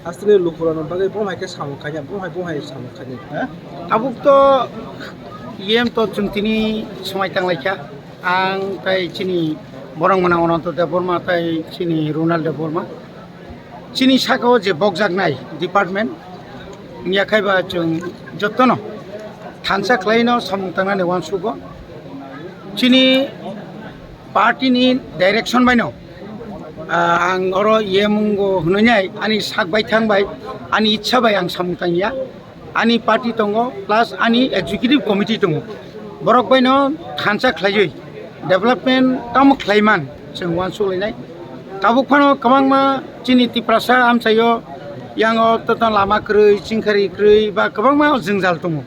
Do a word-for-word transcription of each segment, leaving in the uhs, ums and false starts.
Hasteni lukurokno bagwi bomo hai khe samung khainai, bomo hai, bomo hai samung khainai. Tabuk to iyem to chwng tini swmai tanglaikha. Ang tai chini borok mwnang Ananto Debbarma tai chini Ronald Debbarma. Chini saka o je bokjaknai department, wngya khai ba chwng jotono thansa khlaino samung tangnani uansugo. Chini party ni direction baino, ah, ang oro yemungo hwnwi nai ani sak bai thang bai, ani ichha bai ang samung tangya. Ani party tongo, plus ani executive committee tongo. Borok baino thansa khlaiwi development tamo khlaiman chwng uansuk lainai. Tabuk phano kwbangma chini Tiprasa amchaio yango totan lama kwrwi, chingkhari kwrwi ba kwbangma jwngjal tongo.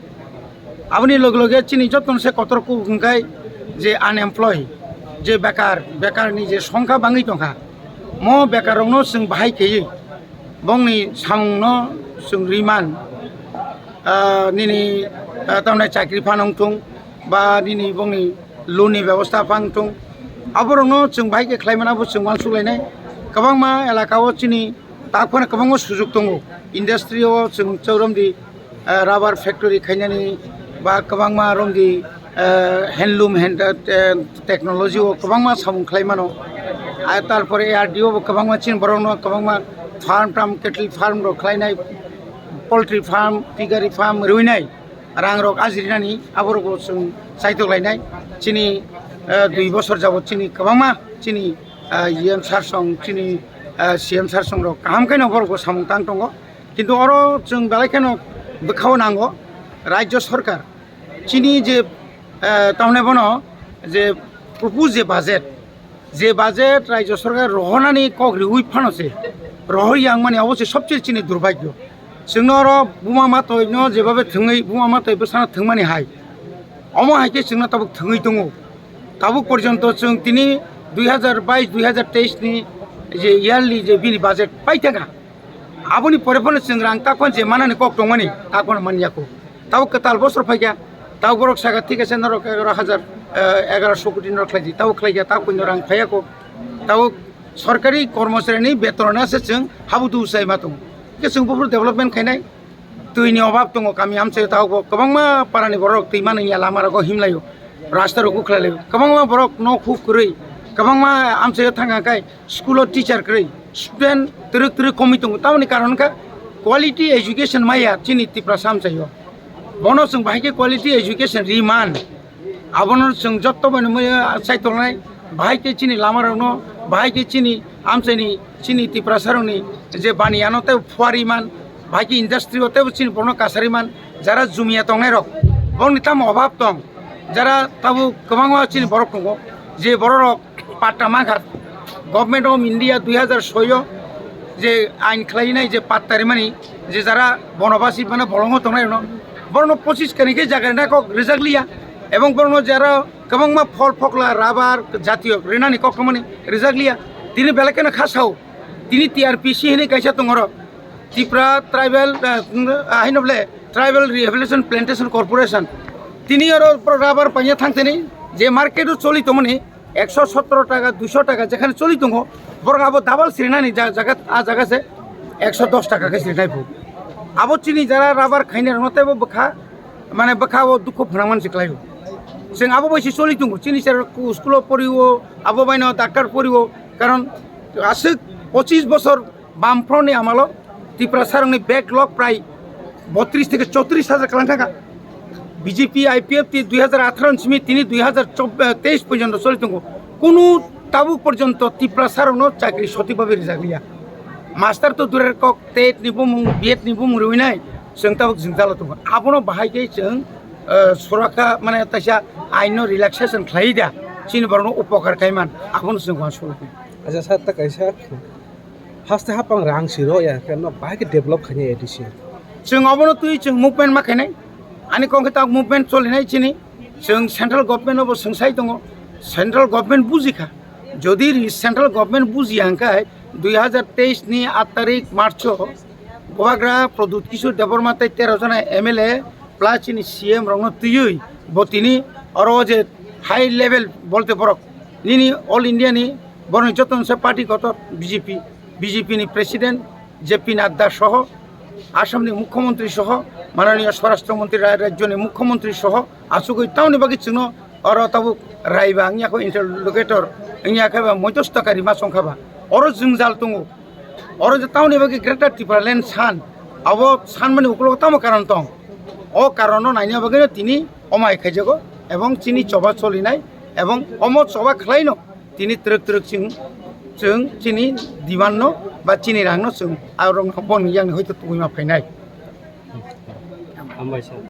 Aboni loge loge chini jotono se kotor kuk hwnkhe je unemployed, je bekar, bekarni je songkha bangwi tongkha, mo bekarrokno chwng bahai khaiwi bongni samungno chwng riman, ah, nini, ah, tamni chakri phano wngthung ba nini bongni loan ni bebosta phano wngthung, aborokno chwng bahai khe khlaimano bo chwng uansuk lainai. Kwbangma elaka o chini tak phano kwbangma sujuk tongo, industry o chwng chaurom di, eh, rubber factory khainani ba kwbangma romdi, eh, handloom hand, eh, technology o kwbangma samung khlai mano. Ar tarpore A R D O bo kwbangma chini borokno kwbangma farm tam, cattle farm rok khlainai, poultry farm, piggery farm rwinai rang rok ajirinani aborok bo chwng chaitok lainai. Chini, eh, dui bosor jabot chini kwbangma chini, eh, E M sir song, chini, eh, C M sir song rok kaham khe no borok bo samung tang tongo. Kintu oro chwng belai kheno bwkhao nango Rajya Sarkar chini je, eh, tamni bono je propose je budget, je budget Rajya Sarkar rohornani kok riui phano se rohor yang mani obo se sobse chini durbhagyo. Chwngno oro buma ma toino jebabe thwngwi buma ma toi bwsano thwngmani hai. Omo hai khe chwngno tabuk thwngwi tongo. Tabuk porjonto chwng tini dui hazar bais dui hazar teis ni je yearly je bini budget pai thangkha. Aboni pore phano chwng rang takhon je manani kok tongmani takhon manya kho. Tabuk kwtal bosor phaikha. Tabuk borok saka thik ase norok egaroh hazar, eh, egaroh so koti norok khlaidi. Tabuk khlaikha tabuk koino rang phaiya kho. Tabuk sorkari kormocharini betonno se chwng habudu sai ma tongo. Khe chwng buphuru development khainai. Twi ni obab tongo kami amchai tabuk bo kwbangma para ni borok twi mani ya lama rogo himlaio. Rasta rok ukhlai lai. Kwbangma borok nok huk kwrwi, kwbangma amchaio thangkha khe school o teacher kwrwi, student twrwk twrwk komwi tongo. Tamoni karon kha quality education maya chini Tiprasa amchaio. Bono chwng bahai khe quality education ri man. Abono chwng jotto bai nw maya chai tongnai. Bahai khe chini lama rokno, bahai khe chini amchaini, chini Tiprasa rokni je bani ano tei phuari man, bahai khe industry o tei chini borokno kasari man, jara jumia tongnai rok, borokni tamo obab tong. Jara tabuk kwbangma chini borok tongo, je borok rok patta mankha. Government of India dui hazar soi o je ain khlainai je patta rimani, je jara bonobasi mane bolongo tongnai rokno, borokno pochis kani khe jaga rina kok rijak liya, ebong borokno jara kwbangma phol phokla rubber jatiyo rinani kok tongmani rijak liya. Tini belai kheno kha sao, tini T R P C hinwi kaisa tongo oro, Tripura Tribal, ah, ah, haino bole Tribal Rehabilitation Plantation Corporation. Tini oro rubber panya thangtini je market o choli tongmani ekso sotoro taka, duiso taka jekhane choli tongo, borok abo double sirinani ja-, jaga, a jaga se ekso dos taka khe sirinai phu. Abo chini jara rubber khainai rokno teibo bwkha, mane bwkha o dukho phwnangmani se khlaio. Chwng abo bai se choli tongo, chini sir school o poriwo, abo baino doctor poriwo, karon aswk pochis bosor Bamfront ni amalo Tiprasa rokni backlog prai botris theke chotris hajar kwlang thangkha. B J P I P F T dui hazar atharo ni simi tini dui hazar teis porjonto choli tongo. Kunu tabuk porjonto Tiprasa rokno chakri sothik babe rijak liya. Master to durer kok, tet ni bumung, B Ed ni bumung riwi nai, chwng tabuk jwngjalo tongo. Abono bahai khe chwng, eh, soraka mane taisa aino relaxation khlai da, chini borokno upokar khai man, abono chwng uansukha. Acha sir, ta kaisa haste hapang rang siro ya, keno bahai khe develop khainai A D C. Chwng obono twi chwng movement ma khainai. Ani kok khe ta movement cholinai chini. Chwng central government no bo swngsai tongo. Central government bujikha. Jodi central government bujiya hwnkhe dui hazar teis ni aat tarik March o Bubagra Pradyut Kishore Debbarma tei tero jona M L A plus chini C M rokno twiwi bo tini oro je high level bolte borok nini all India ni borokni joto se party kotor B J P, B J P ni president J P Nadda soho, Assamni Mukhyamantri soho, Mananiya Swarashtra Mantri ra-, rajyoni Mukhyamantri soho, achugwi tamoni bagwi chwngno oro tabuk raiba wngya kho, interlocutor wngya khe ba, moidhosto kari ma chong kha ba. Oro jwngjal tongo. Oro je tamoni bagwi Greater Tipraland san, abo sanmani ukulogo tamo karon tong? O karonno naina bagwino tini omai khaijago, ebong chini choba cholinai, ebong omo choba khlaino tini twrwk twrwk chwng, chwng chini demand no ba chini rang no chwng arok no bon yang hoito tugui ma phainai. Hambai sir.